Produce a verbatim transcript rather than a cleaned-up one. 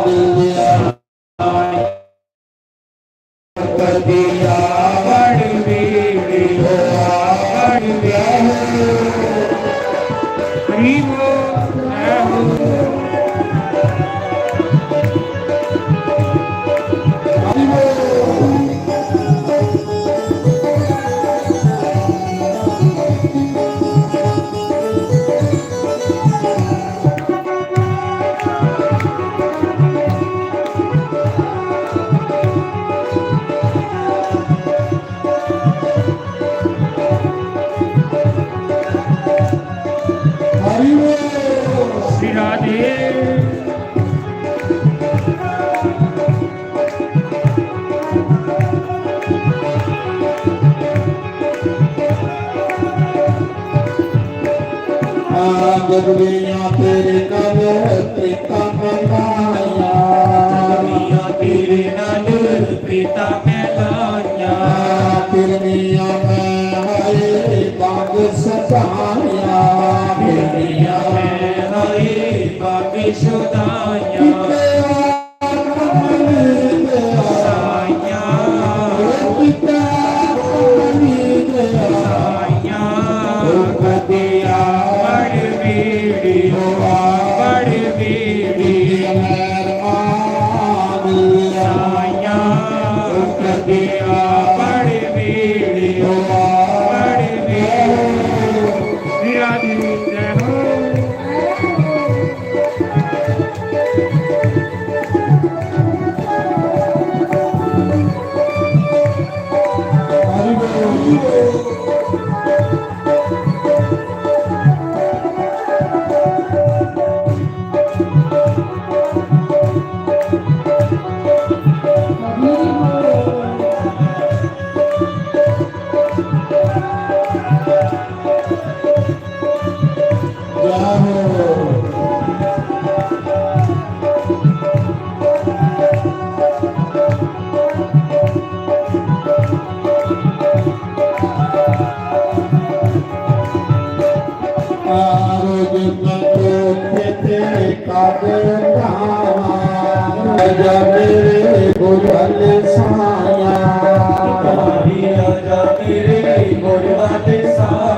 कदिया बड़ वीडियो बड़ वीडियो। हरि बोल, जय हो। हरि बोल। हरि बोल। श्री राधे। दुनिया तेरे नाल प्रीतां मिलाइयां। दुनिया तेरे नाल प्रीतां मिलाइयां। तेरे मियां मैं हाय बाग सजाया। तेरे मियां मैं हाय बाग सजाया। आजा मेरे गुरबत साया, आजा मेरे गुरबत साया।